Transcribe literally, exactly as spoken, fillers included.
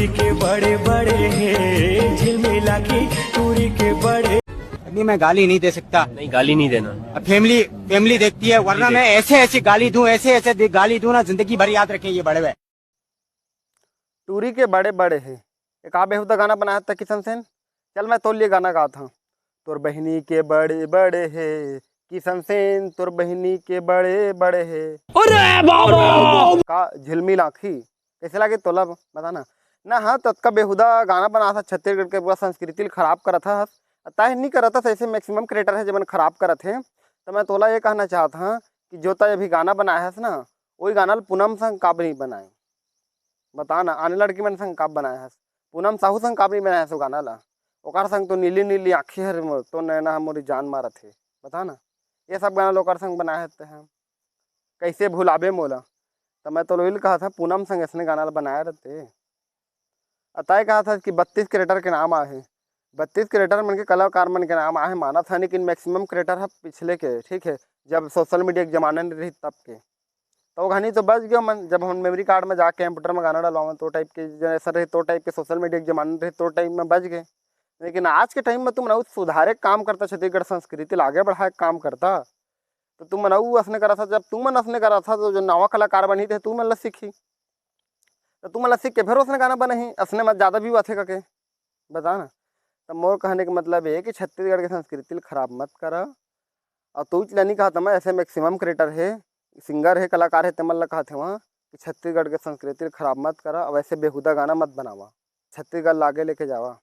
के बड़े बड़े हे, झिलमिला की टूरी के बड़े। अभी मैं गाली नहीं दे सकता। नहीं, गाली नहीं देना। अब फैमिली फैमिली देखती है, वरना मैं ऐसे ऐसे गाली दूं, ऐसे ऐसे दे- गाली दूं ना, जिंदगी भर याद रखें ये बड़े हुए। टूरी के बड़े बड़े हे। एक आ बेहुदा गाना बनाया था किशन सेन। चल, मैं तोर लिए गाना गात हूँ। तोर बहिनी के बड़े बड़े हे किशन सेन, तोर बहिनी के बड़े बड़े हे। अरे बाबा। का झिलमिल आँखी कैसे लागे तोला बताना। ना हाँ, ततका बेहुदा गाना बनात हस, छत्तीसगढ़ के पूरा संस्कृति ल खराब करत हस। ताहे नहीं करत हस, ऐसे मैक्सिमम क्रिएटर हे जेमन खराब करत हे। तो मैं तोला ये कहना चाहत हूँ कि जो तय अभी गाना बनाए हस ना, वही गाना ल पूनम संग काबर नहीं बनाए? बता ना, आने लड़की मन संग काबर बनाए हस? पूनम साहू संग काबर नहीं बनाए हस वो गाना ला? ओकर संग तो नीली नीली आँखी हर मो-, तो नैना ह मोरी जान मारत हे। बता ना, ये सब गाना ल ओकर संग बनाए हस ते ह। कैसे भुलाबे मोला? त मैं तो लोइल कहा था, पूनम संग ऐसने गाना ल बनाए रहते। अताए कहा था कि बत्तीस क्रिएटर के नाम आहे, बत्तीस क्रिएटर मन के कलाकार मन के नाम आहे मानत है, लेकिन मैक्सिमम क्रिएटर ह पिछले के, ठीक है, जब सोशल मीडिया के जमाना नहीं रही तब के। तो वो घनी तो बच गए मन, जब हम मेमोरी कार्ड में जाके कंप्यूटर में गाना डलवावन तो टाइप के जनरेशन रही, तो टाइप के सोशल मीडिया के जमाना रही, तो टाइम में बच गए। लेकिन आज के टाइम में तुम ना सुधारे काम करता, छत्तीसगढ़ संस्कृति ला आगे बढ़ाए काम करता, तो तुम मन अउ असने करा था। जब तुम मन असने करा था तो जो नवा कलाकार बनी थे तुम मन ला सीखी, तो तुम मन ला सीख के फिर उसने गाना बनाही, असने में ज्यादा व्यू आथे करके। बता ना। तो मोर कहने का मतलब ये कि छत्तीसगढ़ के संस्कृति ल खराब मत करा। और तू चला नहीं कहा था मैं, ऐसे मैक्सिमम क्रिएटर है, सिंगर है, कलाकार है, ते मन ला कहा थे वहाँ कि छत्तीसगढ़ के संस्कृति ल खराब मत करा और ऐसे बेहुदा गाना मत बनावा, छत्तीसगढ़ ला आगे लेके जावा।